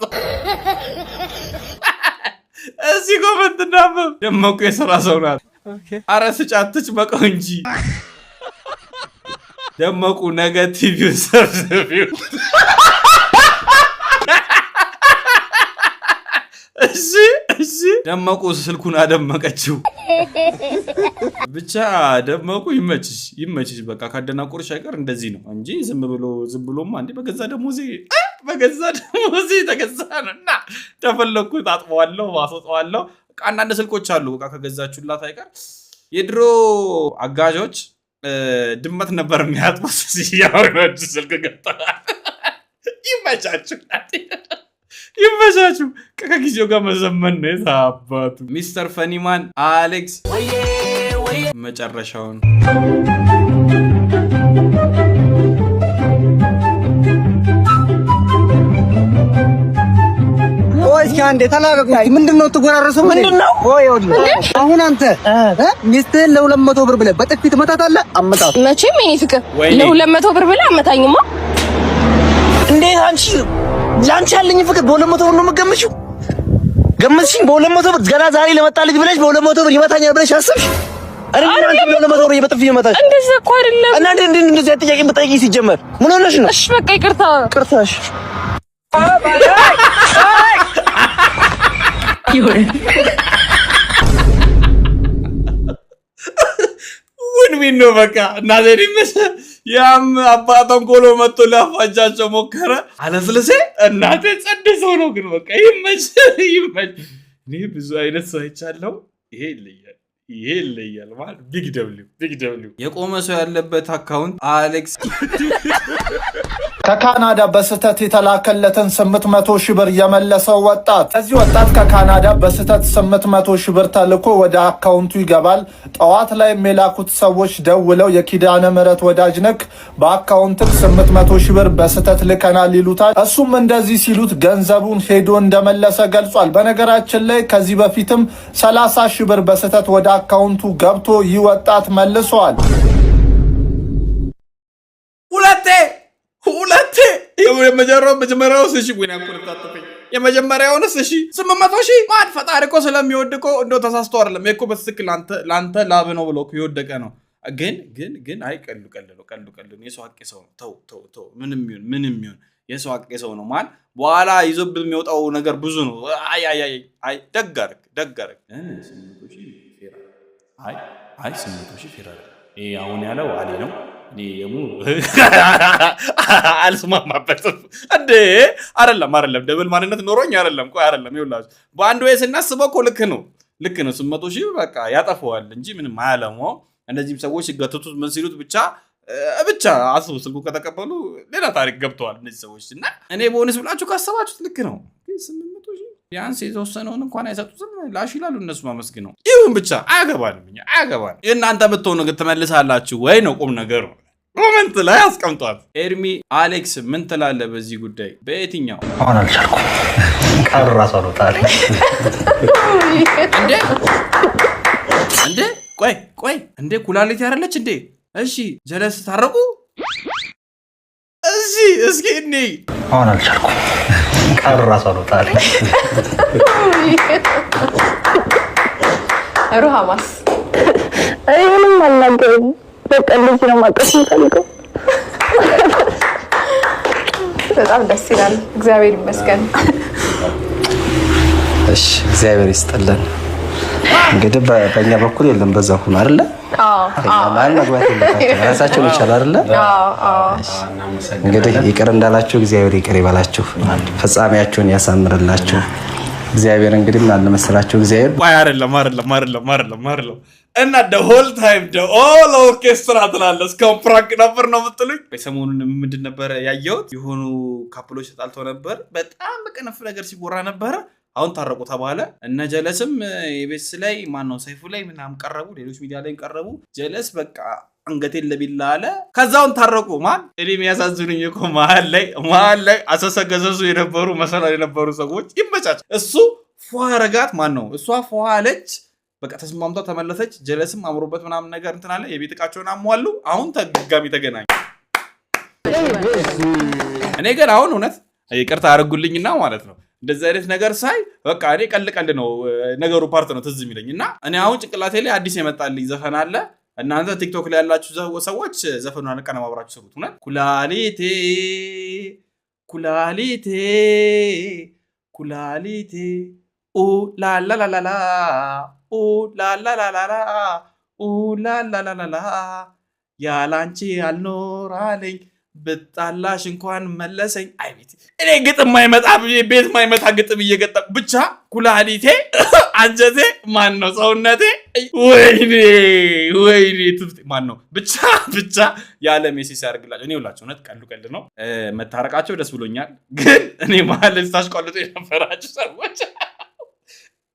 እዚህ comment እናንብብ። ደመቁ የስራ ሰው ናት። አረ ስጫት ትጭመቀው እንጂ። ደመቁ ነገ ቲቪው ሰብስቢው። እሺ፣ ደመቁ ስልኩን አደመቀችው። ብቻ ደመቁ ይመችሽ፣ ይመችሽ። በቃ ካደናቆርሽ አይቀር እንደዚህ ነው እንጂ ዝም ብሎ ዝም ብሎማ እንዴ፣ በገዛ ደሞዜ የተገዛ ነው እና ተፈለግኩ አጥበዋለሁ፣ አስወጣዋለሁ። በቃ አንዳንድ ስልኮች አሉ። በቃ ከገዛችሁላት አይቀር የድሮ አጋዦች ድመት ነበር የሚያጥቡት። ያወራች ስልክ ገብተዋል። ይመቻችሁ፣ ይመቻችሁ። ከጊዜው ጋር መዘመን ነው የታባቱ። ሚስተር ፈኒማን አሌክስ መጨረሻውን። ቆይ እስኪ አንዴ ተላቀቁ። ምንድን ነው የምትጎራረሰው? ምንድን ነው? ቆይ ይኸውልህ፣ አሁን አንተ ሚስትህን ለ200 ብር ብለህ በጥፊ ትመታታለህ? አመጣት። መቼም የኔ ፍቅር ወይኔ። ለ200 ብር ብለህ አመታኝማ። እንዴት አንቺ ለአንቺ ያለኝ ፍቅር በ200 ብር ነው የምትገምቺው? ገመትሽኝ? በ200 ብር ገና ዛሬ ለመጣ ልጅ ብለሽ በ200 ብር ይመታኛል ብለሽ አሰብሽ? እኔ ምን አንቺ በ200 ብር በጥፊ ይመታሽ? እንደዛ እኮ አይደለም። እና እንዴ እንዴ እንደዚህ አይነት ጥያቄ የምትጠይቂኝ ሲጀመር ምን ሆነሽ ነው? እሺ በቃ ይቅርታ። ይቅርታሽ። Win win ነው በቃ። እናቴ ያም አባቷን ኮሎ መጥቶ ሊያፋጃቸው ሞከረ። አለስልሴ እናቴ ጸድ ሰው ነው ግን በቃ ይመች ይመች። እኔ ብዙ አይነት ሰው አይቻለሁ። ይሄ ይለያል፣ ይሄ ይለያል ማለት big W፣ big W። የቆመ ሰው ያለበት account አሌክስ። ከካናዳ በስህተት የተላከለትን 800 ሺህ ብር የመለሰው ወጣት። ከዚህ ወጣት ከካናዳ በስህተት 800 ሺህ ብር ተልኮ ወደ አካውንቱ ይገባል። ጠዋት ላይ የላኩት ሰዎች ደውለው የኪዳነ ምሕረት ወዳጅ ነክ፣ በአካውንትህ 800 ሺህ ብር በስህተት ልከናል ይሉታል። እሱም እንደዚህ ሲሉት ገንዘቡን ሄዶ እንደመለሰ ገልጿል። በነገራችን ላይ ከዚህ በፊትም 30 ሺህ ብር በስህተት ወደ አካውንቱ ገብቶ ይህ ወጣት መልሷል። ሁለቴ ሁለቴ። የመጀመሪያው እሺ፣ ወይኔ አቆረጣጠፈኝ። የመጀመሪያውንስ እሺ 800,000 ማን ፈጣሪ እኮ ስለሚወድ እኮ እንደው ተሳስቶ አይደለም እኮ፣ በትክክል ለአንተ ላብ ነው ብሎ እኮ የወደቀ ነው። ግን ግን ግን አይ ቀሉ ቀል ነው፣ ቀሉ ቀል ነው። የሰው ሀቅ የሰው ነው። ተው ተው ተው። ምንም ይሁን ምንም ይሁን የሰው ሀቅ የሰው ነው። ማን በኋላ ይዞብህ የሚወጣው ነገር ብዙ ነው። አይ አይ አይ አይ፣ ደግ አደረግ፣ ደግ አደረግ። 800,000 fair። አይ አይ፣ 800,000 fair አይደለም። ይሄ አሁን ያለው አሊ ነው። እኔ ደግሞ አልስማማበትም። እንዴ አይደለም አይደለም፣ double ማንነት ኖሮኝ አይደለም። ቆይ አይደለም፣ ይኸውላችሁ በአንድ ወይ ስናስበው እኮ ልክ ነው፣ ልክ ነው። 800,000 በቃ ያጠፈዋል እንጂ ምንም አያለማው። እነዚህም ሰዎች ሲገትቱት ምን ሲሉት ብቻ ብቻ አስቡ፣ ስልኩ ከተቀበሉ ሌላ ታሪክ ገብተዋል እነዚህ ሰዎች። እና እኔ በሆንስ ብላችሁ ካሰባችሁት ልክ ነው። ግን 800,000 ቢያንስ የተወሰነውን እንኳን አይሰጡትም። ላሽ ይላሉ እነሱ ማመስግነው። ይሁን ብቻ አያገባንም፣ እኛ አያገባንም። እናንተ ብትሆኑ ግን ትመልሳላችሁ ወይ ነው ቁም ነገሩ። Comment ላይ አስቀምጧት። ኤርሚ አሌክስ ምን ትላለህ በዚህ ጉዳይ? በየትኛው አሁን አልቻልኩም። ቃሉ ራሱ አልወጣልኝ። እንዴ እንዴ፣ ቆይ ቆይ፣ እንዴ ኩላሊት ያደለች እንዴ? እሺ ጀለስ ታረቁ። እሺ እስኪ እኔ አሁን አልቻልኩም። ቃሉ ራሱ አልወጣልኝ። ሩሃማስ? እኔ ምንም አልናገርም። በቃ እንደዚህ ነው ማቀፍ የምፈልገው። በጣም ደስ ይላል። እግዚአብሔር ይመስገን። እሺ እግዚአብሔር ይስጥልን። እንግዲህ በእኛ በኩል የለም፣ በዛ ሆኖ አይደለ? እኛ መሀል መግባት የለባቸው፣ ራሳቸውን ይቻሉ አይደለ? እንግዲህ ይቅር እንዳላችሁ እግዚአብሔር ይቅር ይበላችሁ፣ ፍጻሜያችሁን ያሳምርላችሁ። እግዚአብሔር እንግዲህ ምን አለ መሰላችሁ እግዚአብሔር ቆይ አይደለም አይደለም አይደለም አይደለም አይደለም፣ እና the whole time the whole ኦርኬስትራ ትላለህ። እስካሁን prank ነበር ነው የምትሉኝ? ሰሞኑን ምንድን ነበረ ያየሁት? የሆኑ couple ኦች ተጣልተው ነበር። በጣም በቀነፍ ነገር ሲወራ ነበረ። አሁን ታረቁ ተባለ። እነ ጀለስም የቤስ ላይ ማነው ሰይፉ ላይ ምናምን ቀረቡ፣ ሌሎች ሚዲያ ላይ ቀረቡ። ጀለስ በቃ አንገቴን ለቢላ አለ። ከዛውን ታረቁ። ማን እኔ የሚያሳዝኑኝ እኮ መሀል ላይ አሰሰገሰሱ የነበሩ መሰላል የነበሩ ሰዎች ይመቻች። እሱ ፏ ረጋት፣ ማን ነው እሷ ፏ አለች። በቃ ተስማምቷ ተመለሰች። ጀለስም አምሮበት ምናምን ነገር እንትን አለ። የቤት እቃቸውን አሟሉ። አሁን ተድጋሚ ተገናኙ። እኔ ግን አሁን እውነት ይቅርታ አድርጉልኝና ማለት ነው እንደዚህ አይነት ነገር ሳይ በቃ እኔ ቀልድ ቀልድ ነው ነገሩ part ነው ትዝ የሚለኝ። እና እኔ አሁን ጭንቅላቴ ላይ አዲስ የመጣልኝ ዘፈን አለ። እናንተ ቲክቶክ ላይ ያላችሁ ሰዎች ዘፈኑን አቀነባብራችሁ ስሩት። እውነት ኩላሊቴ ኩላሊቴ ኩላሊቴ ኡ ላላላላላ ኡ ላላላላላ ኡ ላላላላላ ያላንቺ አልኖር አለኝ ብጣላሽ እንኳን መለሰኝ። አይ ቤት እኔ ግጥም ማይመጣ ቤት ማይመጣ ግጥም እየገጠም ብቻ ኩላሊቴ አንጀቴ ማን ነው ሰውነቴ ወይኔ ወይኔ ትፍቴ ማን ነው ብቻ ብቻ ያለ ሜሲ ሲያደርግላቸው እኔ ሁላቸው እውነት ቀሉ ቀልድ ነው። መታረቃቸው ደስ ብሎኛል። ግን እኔ መሀል ላይ ስታሽቋልጡ የነበራችሁ ሰዎች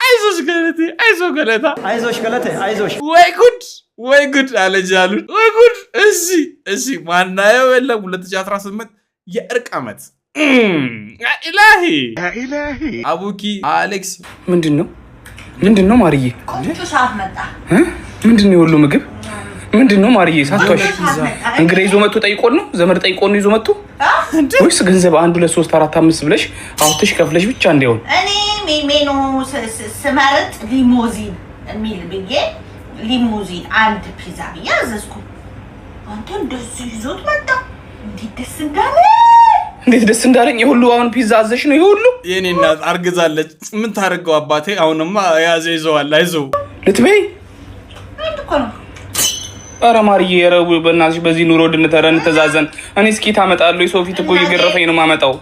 አይዞሽ ገለቴ፣ አይዞ ገለታ፣ አይዞሽ ገለቴ፣ አይዞሽ። ወይ ጉድ ወይ ጉድ አለች አሉን። ወይ ጉድ! እሺ እሺ፣ ማናየው የለም። 2018 የእርቅ ዓመት። ኢላሂ ኢላሂ። አቡኪ አሌክስ። ምንድን ነው ምንድን ነው ማርዬ? ቆንጆ ሰዓት መጣ። እ? ምንድን ነው የወሎ ምግብ ምንድን ነው ማርዬ? ሳትዋሽ እንግዳ ይዞ መጥቶ ጠይቆን ነው፣ ዘመድ ጠይቆን ነው ይዞ መጥቶ ወይስ ገንዘብ አንድ ሁለት ሶስት አራት አምስት ብለሽ አውጥተሽ ከፍለሽ ብቻ እንዲሆን? እኔ ሜኑ ስመርጥ ሊሞዚን የሚል ብዬ ሊሞዚን አንድ ፒዛ ብዬ አዘዝኩ። አንተ እንደዚህ ይዞት መጣ። እንዴት ደስ እንዳለ! እንዴት ደስ እንዳለኝ! የሁሉ አሁን ፒዛ አዘሽ ነው የሁሉ? የኔ እናት አርግዛለች። ምን ታደርገው አባቴ? አሁንማ የያዘ ይዘዋል። አይዞህ። ልትበይ አንድ እኮ ነው። ኧረ ማርዬ፣ ኧረ በእናትሽ በዚህ ኑሮ ውድነት ኧረ እንተዛዘን። እኔ እስኪ ታመጣለሁ። የሰው ፊት እኮ እየገረፈኝ ነው የማመጣው።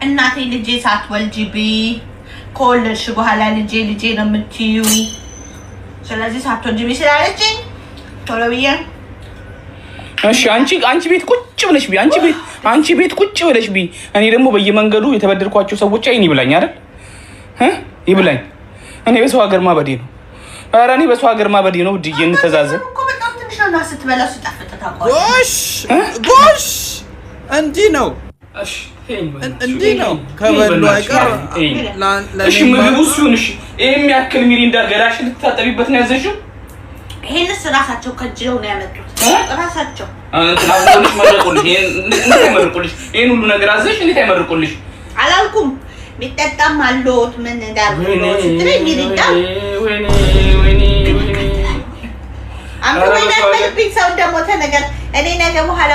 እናቴ ልጄ ሳትወልጂ ብይ፣ ከወለድሽ በኋላ ልጄ ልጄ ነው የምትይው። ስለዚህ ሳትወልጂ ብይ ስላለችኝ ቶሎ ብዬ እሺ አንቺ ቤት ቁጭ ብለሽ ብይ። አንቺ ቤት ቁጭ ብለሽ ብይ። እኔ ደግሞ በየመንገዱ የተበደልኳቸው ሰዎች አይን ይብላኝ አይደል እ ይብላኝ። እኔ በሰው ሀገር ማበዴ ነው። ኧረ እኔ በሰው ሀገር ማበዴ ነው። ውድዬ እንተዛዘን። እኮ በጣም ትንሽ ነው እና ስትበላው ሲጣፍጥ ታውቀዋለህ። ጎሽ ጎሽ፣ እንዲህ ነው እንዲህ ነው። ከበሉ አይቀር እሺ ምግቡ እሱን። እሺ ይሄን የሚያክል ሚሪንዳ ገላሽ ልትታጠቢበት ነው ያዘሽው? ይሄንስ ራሳቸው ከጅለው ነው ያመጡት ራሳቸው። እንትን አዝዘውልሽ መረቁልሽ። ይሄን እንዴት አይመርቁልሽ? ይሄን ሁሉ ነገር አዘሽ እንዴት አይመርቁልሽ? አላልኩም የሚጠጣም አለዎት ምን እንዳልኩት ስትለኝ ሚሪንዳ አምሮ ወይናልብኝ ሰው እንደሞተ ነገር እኔ ነገ በኋላ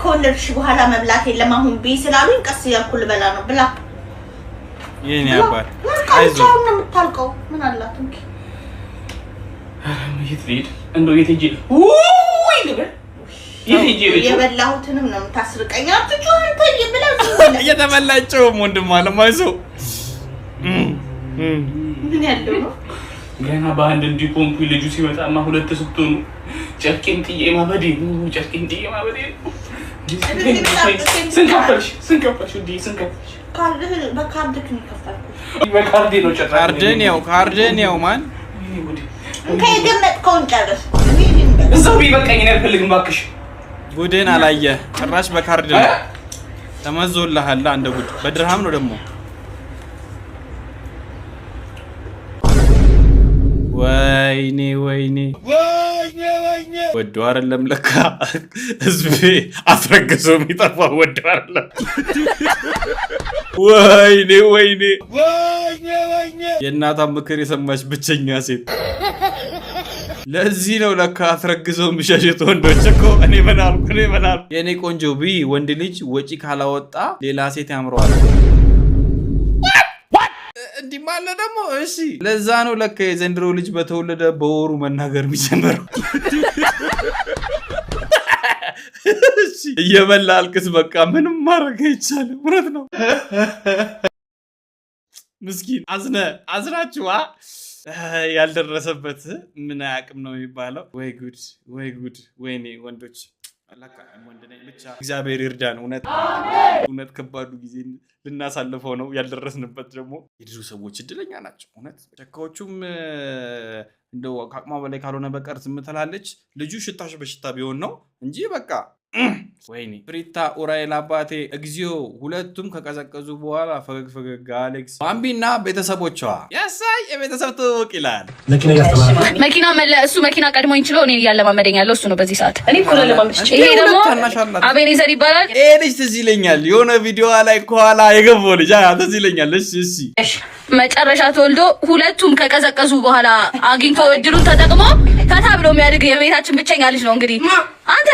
ከወለድሽ በኋላ መብላት የለም አሁን ብይ ስላሉኝ ቀስ እያልኩ ልበላ ነው። ብላ የኔ አባት አይዞህ። ብቻውን ነው የምታልቀው። ምን አላት እንኪ የት ልሂድ? እንደው የት ሂጅ? ውይ ልበል? የት ሂጅ ልጁ? የበላሁትንም ነው የምታስርቀኝ። አትጩህ አንተ ብላ ዝም ብለህ እየተበላቸውም ወንድም አለም አይዞህ። ምን ያለው ነው? ገና በአንድ እንዲህ ቆምኩኝ። ልጁ ሲመጣማ ሁለት ስትሆኑ ጨርቄን ጥዬ ማበዴ ነው። ጨርቄን ጥዬ ማበዴ ነው። ስንት ከፈልሽ? ስንት ከፈልሽ? ውድዬ ስንት ከፈልሽ? በካርድህ ነው የከፈልኩት። በካርዴ ነው ጨራሽ። ካርድን ያው ካርድን ያው ማን እንካ የገመጥከውን ጨርስ። እዛው ብይ በቃኝ። እኔ አልፈልግም እባክሽ። ጉድን አላየ ጭራሽ በካርድ ነው ተመዞልሃል። አንደ ጉድ በድርሃም ነው ደግሞ። ወይኔ ወይኔ ወዶ አይደለም ለካ ህዝቤ አስረግዞ የሚጠፋ ወዶ አይደለም። ወይኔ ወይኔ የእናቷን ምክር የሰማች ብቸኛ ሴት። ለዚህ ነው ለካ አስረግዘው የሚሸሹት ወንዶች እኮ። እኔ ምን አልኩ? እኔ ምን አልኩ? የእኔ ቆንጆ ብይ፣ ወንድ ልጅ ወጪ ካላወጣ ሌላ ሴት ያምረዋል። እንዲህ አለ ደግሞ። እሺ ለዛ ነው ለካ የዘንድሮ ልጅ በተወለደ በወሩ መናገር የሚጀምረው። እሺ እየበላ አልቅስ፣ በቃ ምንም ማድረግ አይቻልም። እውነት ነው። ምስኪን አዝነ አዝናችኋ ያልደረሰበት ምን አያውቅም ነው የሚባለው። ወይ ጉድ ወይ ጉድ! ወይኔ ወንዶች ወንድ ነኝ ብቻ እግዚአብሔር ይርዳን። እውነት እውነት ከባዱ ጊዜ ልናሳልፈው ነው ያልደረስንበት። ደግሞ የድሮ ሰዎች እድለኛ ናቸው። እውነት ጨካዎቹም እንደው ከአቅሟ በላይ ካልሆነ በቀር ዝም ትላለች። ልጁ ሽታሽ በሽታ ቢሆን ነው እንጂ በቃ ወይኔ ፍሪታ ኡራኤል አባቴ እግዚኦ። ሁለቱም ከቀዘቀዙ በኋላ ፈገግ ፈገግ። አሌክስ ባምቢና ቤተሰቦቿ ያሳይ የቤተሰብ ትውውቅ ይላል። መኪና እሱ መኪና ቀድሞኝ ችሎ እኔን እያለማመደኝ ያለው እሱ ነው በዚህ ሰዓት። ይሄ ደግሞ አቤኔዘር ይባላል። ይሄ ልጅ ትዝ ይለኛል፣ የሆነ ቪዲዮ ላይ ከኋላ የገባው ልጅ ትዝ ይለኛል። እሺ እሺ። መጨረሻ ተወልዶ ሁለቱም ከቀዘቀዙ በኋላ አግኝቶ እድሉን ተጠቅሞ ፈታ ብሎ የሚያድግ የቤታችን ብቸኛ ልጅ ነው። እንግዲህ አንተ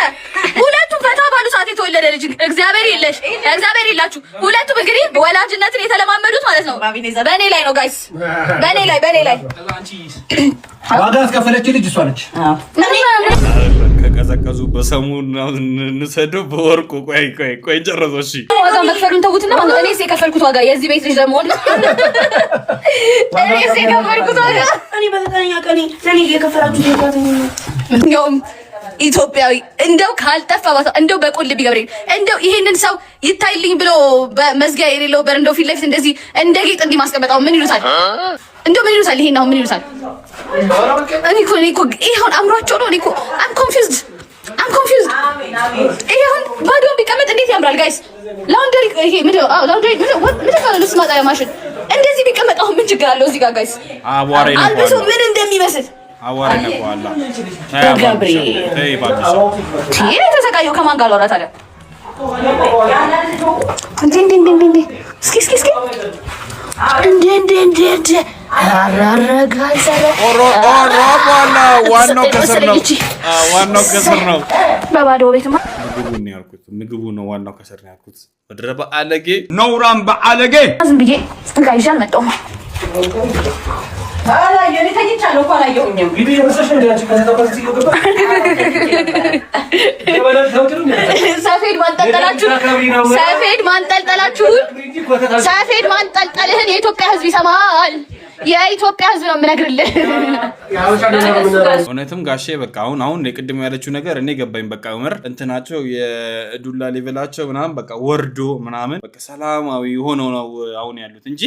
ሁለቱም ፈታ ባሉ ሰዓት የተወለደ ልጅ እግዚአብሔር የለሽ እግዚአብሔር የላችሁ። ሁለቱም እንግዲህ ወላጅነትን የተለማመዱት ማለት ነው በእኔ ላይ ነው guys፣ በእኔ ላይ በእኔ ላይ ዋጋ ያስከፈለች ልጅ እሷ ነች። ከቀዘቀዙ በሰሙን እንሰደው በወርቁ። ቆይ ቆይ ቆይ ጨረሰው። እሺ ዋጋ መክፈሉን ተውትና ማለት ነው። እኔስ የከፈልኩት ዋጋ የዚህ ቤት ልጅ ለመሆን እኔስ የከፈልኩት ዋጋ እኔ በዘጠነኛ ቀኔ ለእኔ የከፈላችሁት እንደውም ኢትዮጵያዊ እንደው ካልጠፋ ባታ እንደው በቁልቢ ገብርኤል እንደው ይሄንን ሰው ይታይልኝ ብሎ በመዝጊያ የሌለው በር እንደው ፊት ለፊት እንደዚህ እንደ ጌጥ እንዲህ ማስቀመጣው ምን ይሉታል? እንደው ምን ይሉታል? ይሄን አሁን ምን ይሉታል? እኔ እኮ ይሄ አሁን አምሯቸው ነው። እኔ እኮ I'm confused I'm confused። ይሄ አሁን ባዶን ቢቀመጥ እንዴት ያምራል guys! Laundry ይሄ ምንድን ነው? አዎ laundry ምንድን ነው? ምንድን ነው? ልብስ ማጠቢያ ማሽን እንደዚህ ቢቀመጥ አሁን ምን ችግር አለው? እዚህ ጋር guys አቧራ አልብሶ ይነፋዋል። ምን እንደሚመስል አቧራ ይነፋዋል። በገብርኤል ተይ ባቢሻ። ይሄ የተሰቃየው ከማን ጋር ላውራ ታዲያ? እንዴ እንዴ እንዴ እንዴ እስኪ እስኪ እስኪ እንዴ እንዴ እንዴ እንዴ ኧረ guys ኧረ ኦሮ ኦሮ በኋላ ዋናው ከስር ነው። ዋናው ከስር ነው። በባዶ ቤትማ ምግቡ ነው ያልኩት። ምግቡ ነው ዋናው ከስር ነው ያልኩት። ወድረ በአለጌ ነውራም በአለጌ ዝም ብዬ ዕቃ ይዤ አልመጣሁም። ሰፌድ ማንጠልጠላችሁ ሰፌድ ማንጠልጠላችሁን ሰፌድ ማንጠልጠልህን የኢትዮጵያ ሕዝብ ይሰማል። የኢትዮጵያ ሕዝብ ነው የምነግርልህ። እውነትም ጋሼ በቃ አሁን አሁን የቅድም ያለችው ነገር እኔ ገባኝ። በቃ ምር እንትናቸው የዱላ level ኣቸው ምናምን በቃ ወርዶ ምናምን በቃ ሰላማዊ ሆነው ነው አሁን ያሉት እንጂ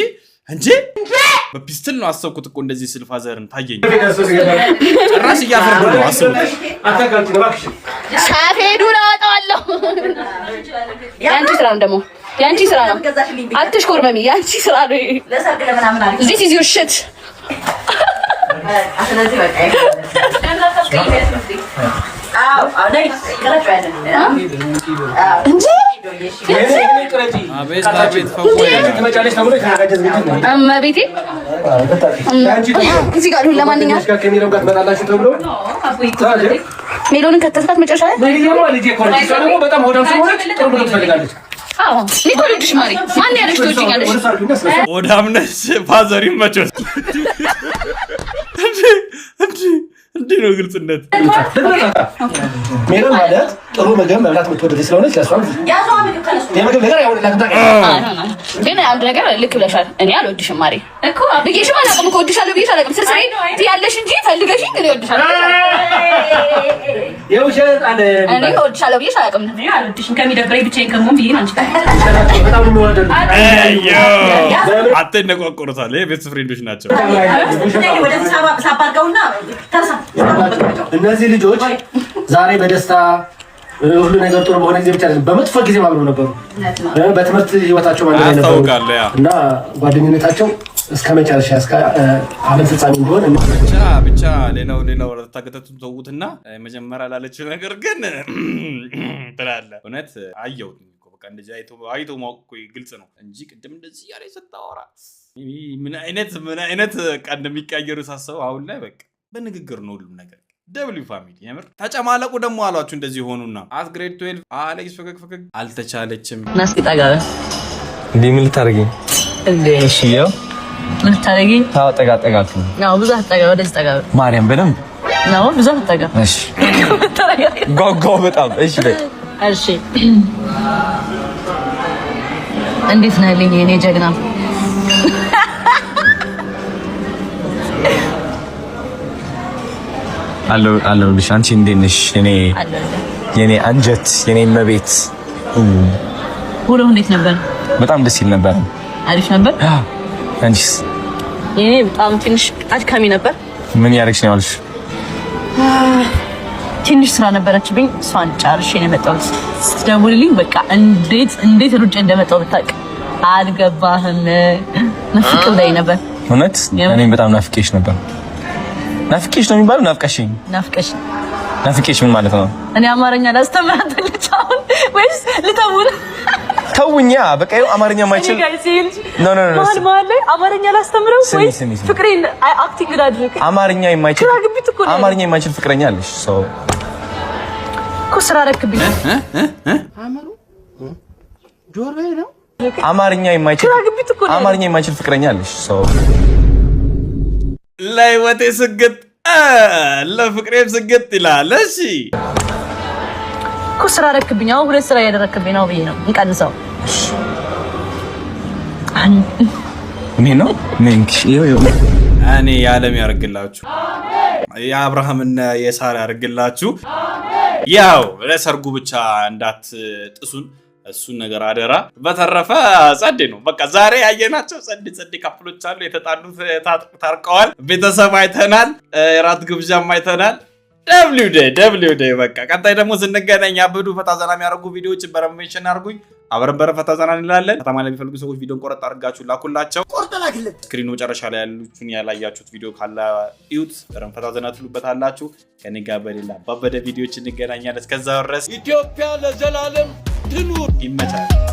በ pistol ነው አሰብኩት እኮ እንደዚህ ስል father ን ታየኝ። ጭራሽ እያፈርዱ ነው አስቡት። ሰፌዱን አወጣዋለሁ። የአንቺ ስራ ነው ደግሞ፣ የአንቺ ስራ ነው። አትሽኮርመሚ፣ የአንቺ ስራ ነው። This is your shit። ስለዚህ በቃ እንጂ አቤት አቤት ፈወይ። እመቤቴ እዚህ ጋር ይሁን። ለማንኛውም ሜሎንን ከተትካት መጨረሻ ላይ። አዎ፣ እኔ እኮ ልወድሽ ማሪ። ማን ያለሽ ትወጂኛለሽ? ሆዳም ነሽ father ይመቾት። እንዲ እንዲህ ነው ግልጽነት። ሜሮን ማለት ጥሩ ምግብ መብላት የምትወድ ልጅ ስለሆነች ለእሷም የምግብ ነገር ያሆንላት። ግን አንድ ነገር ልክ ብለሻል። እኔ አልወድሽም ማሪ እኮ ብዬሽም አላውቅም እኮ፣ እወድሻለሁ ብዬሽ አላውቅም። ስርስሬ ትያለሽ እንጂ ፈልገሽኝ ግን እወድሻለሁ የውሸት አለ። እኔ እወድሻለሁ ብዬሽ አላውቅም። አልወድሽም ከሚደብረኝ ብቻዬን ከመሆን ብዬ ነው አንቺ በጣም ነው የሚወደዱ። አትነቋቆሩታል። Best friend ኦች ናቸው። ወደዚህ ሳባ አድርገውና ተነሳ። እነዚህ ልጆች ዛሬ በደስታ ሁሉ ነገር ጥሩ በሆነ ጊዜ ብቻ አይደለም፣ በመጥፎ ጊዜ አብረው ነበሩ። በትምህርት ህይወታቸው አንድ ላይ ነበሩ ያስታውቃል። ያ እና ጓደኝነታቸው እስከ መጨረሻ እስከ ዓለም ፍጻሜ እንዲሆን ብቻ ብቻ ሌላው ሌላው ታገተቱን ተዉትና መጀመሪያ ላለችው ነገር ግን ትላለህ። እውነት አየሁት እኮ በቃ እንደዚህ አይቶ አይቶ ማወቅ እኮ ግልጽ ነው እንጂ ቅድም እንደዚህ እያለ ስታወራ ምን አይነት በቃ እንደሚቀያየሩ ሳስበው አሁን ላይ በቃ በንግግር ነው ሁሉም ነገር። W family የምር ተጨማለቁ ደግሞ አሏችሁ እንደዚህ ሆኑና at grade 12 አሌክስ ፈገግ ፈገግ አልተቻለችም። ናስቂ ጠጋ በል። እንዴ፣ ምን ልታደርጊኝ? እንዴ? እሺ፣ ያው ምን ልታደርጊኝ? ታው ጠጋ ጠጋ አልኩኝ። አዎ፣ ብዙ አትጠጋ፣ ወደዚህ ጠጋ በል። ማርያም በደንብ። አዎ፣ ብዙ አትጠጋ። እሺ፣ ጓጓው በጣም። እሺ በይ። እሺ፣ እንዴት ነህ ልኝ የኔ ጀግና? አለሁ አለሁልሽ። አንቺ እንዴት ነሽ? አለሁልህ። የኔ አንጀት፣ የኔ መቤት። ውሎ እንዴት ነበር? በጣም ደስ ይል ነበር። አሪፍ ነበር። አንቺስ? የኔ በጣም ትንሽ አድካሚ ነበር። ምን ያደረግሽ ነው ያልሽ? ትንሽ ስራ ነበረችብኝ። እሷን ጨርሼ ነው የመጣሁት። ስትደውልልኝ በቃ እንዴት እንዴት ሩጬ እንደመጣሁ ብታውቅ፣ አልገባህም። ንፍቅ ብላኝ ነበር። እውነት እኔም በጣም ናፍቄሽ ነበር። ናፍቄሽ ነው የሚባለው? ናፍቀሽኝ? ናፍቀሽ። ናፍቄሽ ምን ማለት ነው? እኔ አማርኛ ላስተምራት ልጅ አሁን ወይስ ልተውን? ተውኛ በቃ ይኸው አማርኛ ማይችል እኔ guys ይሄ ልጅ No, no, no. መሀል መሀል ላይ አማርኛ ላስተምረው ስሚ፣ ወይስ ስሚ፣ ስሚ። ፍቅሬን acting ላድርግ? አማርኛ የማይችል ግራ ግቢት እኮ ነው። አማርኛ የማይችል ፍቅረኛ አለሽ። So እኮ ስራ ረክብኝ። አመሩ ጆሮዬ ነው። አማርኛ የማይችል ግራ ግቢት እኮ ነው። አማርኛ የማይችል ፍቅረኛ አለሽ። So ለህይወቴ ስግጥ ለፍቅሬም ስግጥ ይላል። እሺ። እኮ ስራ ረክብኝ። አሁን ሁለት ስራ እያደረክብኝ ነው ብዬ ነው እንቀንሰው። ምን ነው ምን ይኸው እኔ የዓለም ያርግላችሁ፣ የአብርሃምና የሳራ ያርግላችሁ። ያው ለሰርጉ ብቻ እንዳትጥሱን እሱን ነገር አደራ። በተረፈ ጸዴ ነው። በቃ ዛሬ ያየናቸው ጸዴ ጸዴ couple ኦች አሉ። የተጣሉት ታርቀዋል። ቤተሰብ አይተናል። የራት ግብዣም አይተናል። W day W day። በቃ ቀጣይ ደግሞ ስንገናኝ ያበዱ ፈታ ዘና የሚያደርጉ ቪዲዮዎችን በ mention አድርጉኝ። አብረን በረ ፈታ ዘና እንላለን። ከተማ ለሚፈልጉ ሰዎች ቪዲዮን ቆረጥ አድርጋችሁ ላኩላቸው። Screen ኑ መጨረሻ ላይ ያሉትን ያላያችሁት ቪዲዮ ካለ እዩት። በረን ፈታ ዘና ትሉበታላችሁ። ከኔ ጋር በሌላ ባበደ ቪዲዮዎች እንገናኛለን። እስከዛ ድረስ ኢትዮጵያ ለዘላለም ትኑር። ይመቻል።